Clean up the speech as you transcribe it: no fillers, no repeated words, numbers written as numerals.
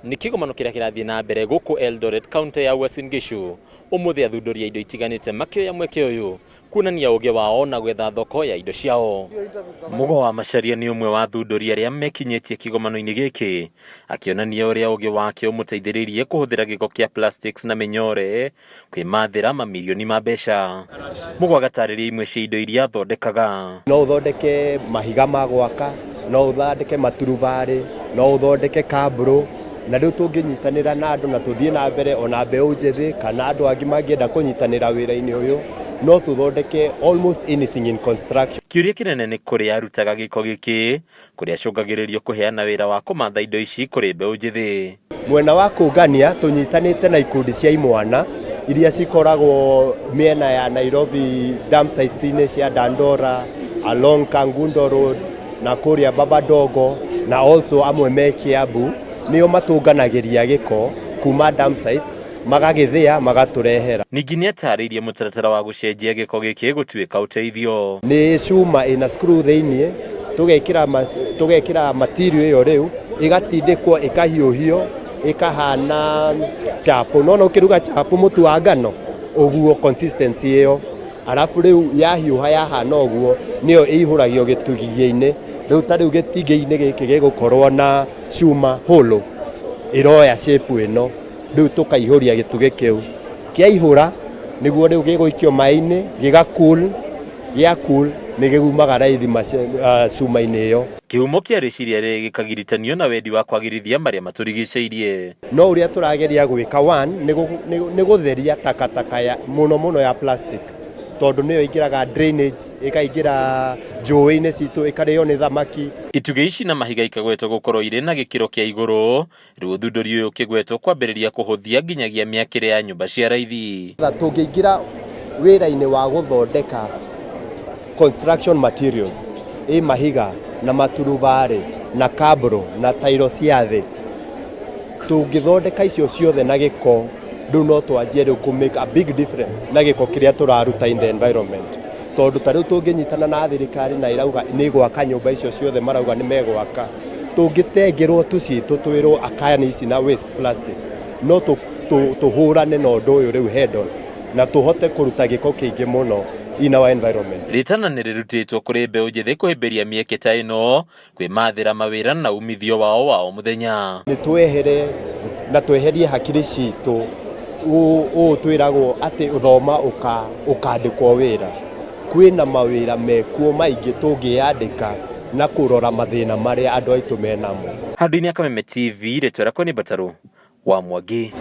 Nĩ kĩgomano kĩrĩa kĩrathiĩ na mbere gũkũ Eldoret, kaunti ya Uasin Gishu. Ũmũthĩ athundũri a indo itiganĩte makĩoya mweke ũyũ kuonania ũgĩ wao na gwetha thoko ya indo ciao. Mũgo wa Macharia nĩ ũmwe wa athundũri arĩa mekinyĩtie kĩgomano-inĩ gĩkĩ, akĩonania ũrĩa ũgĩ wake ũmũteithĩrĩirie kũhũthĩra gĩko kĩa plastics na mĩnyore kwĩmathĩra mamirioni ma mbeca. Mũgo agatarĩria imwe cia indo iria athondekaga. No ũthondeke mahiga ma gwaka, no ũthondeke maturubarĩ, no ũthondeke kambũrũ, na rĩu tũngĩnyitanĩra na andũ na tũthiĩ na mbere ona mbeũ njĩthĩ kana andũ angĩ mangĩenda kũnyitanĩra wĩra-inĩ ũyũ, no tũthondeke almost anything in construction. Kĩũria kĩnene nĩ kũrĩa arutaga gĩko gĩkĩ, kũrĩa acũngagĩrĩrio kũheana wĩra wa kũmatha indo ici kũrĩ mbeũ njĩthĩ. Mwena wa kũngania tũnyitanĩte na ikundi cia imwana iria cikoragwo mĩena ya Nairobi dump sites-inĩ cia Dandora, along Kangundo Road na kũrĩa Babadogo na also amwe me Kiambu, nĩo matũnganagĩria gĩko kuma dump sites magagĩthĩa magatũrehera. Ningĩ nĩatarĩirie mũtaratara wa gũcenjia gĩko gĩkĩ gũtuĩka ũteithio. Nĩ cuma ĩna screw thĩiniĩ, tũgekĩra material ĩyo rĩu ĩgatindĩkwo ĩkahiũhio ĩkahana chapo. Nĩwona ũkĩruga chapo mũtu wa ngano ũguo consistency ĩyo, arabu rĩu yahiũha yahana ũguo nĩyo ĩihũragio gĩtugĩ-inĩ. Rĩu ta rĩu gĩtingĩ-inĩ gĩkĩ gĩgũkorwo na cuma hollow ĩroya shape ĩno, rĩu tũkaihũria gĩtugĩ kĩu. Kĩaihũra nĩguo rĩu gĩgũikio maĩ-inĩ gĩga cool, gĩa cool nĩ gĩumaga raithi cuma-inĩ ĩyo. Kĩhumo kĩa rĩciria rĩrĩ gĩkagiritanio na wendi wa kwagĩrithia marĩa matũrigicĩirie. No ũrĩa tũrageria gwĩka one nĩ gũtheria takataka ya mũno mũno ya plastic, tondũ nĩyo ĩingĩraga drainage, ĩkaingĩra njũĩ-inĩ citũ, ĩkarĩo nĩ thamaki. Itugĩ ici na mahiga ikagwetwo gũkorwo irĩ na gĩkĩro kĩa igũrũ, rĩu ũthundũri ũyũ ũkĩgwetwo kwambĩrĩria kũhũthia nginyagia mĩakĩre ya nyũmba cia raithi. Tũngĩingĩra wĩra-inĩ wa gũthondeka construction materials, ĩ mahiga na maturubarĩ na kabro na tairo cia thĩ, tũngĩthondeka icio ciothe na gĩko, rĩu no twanjie rĩu kũ make a big difference na gĩko kĩrĩa tũraruta in the environment. Tondũ ta rĩu tũngĩnyitana na thirikari na ĩrauga nĩ ĩgwaka nyũmba icio ciothe marauga nĩ megwaka, tũngĩtengerwo tũcitũ twĩrwo akani ici na waste plastic, no tũhũrane na ũndũ ũyũ rĩu head on na tũhote kũruta gĩko kĩingĩ mũno in our environment. Rĩtana nĩ rĩrutĩtwo kũrĩ mbeũ njĩthĩ kũhĩmbĩria mĩeke ta ĩno kwĩmathĩra mawĩra na umithio wao wa o mũthenya. Nĩ twehere na tweherie hakiri citũ ũũ twĩragwo atĩ ũthoma ũkandĩkwo wĩra. Kwĩna mawĩra mekuo maingĩ tũngĩyandĩka na kũrora mathĩna marĩa andũ aitũ menamo. Handũ-inĩ ya Kameme TV, rĩtwa rĩakwa nĩ Mbatarũ wa Mwangi.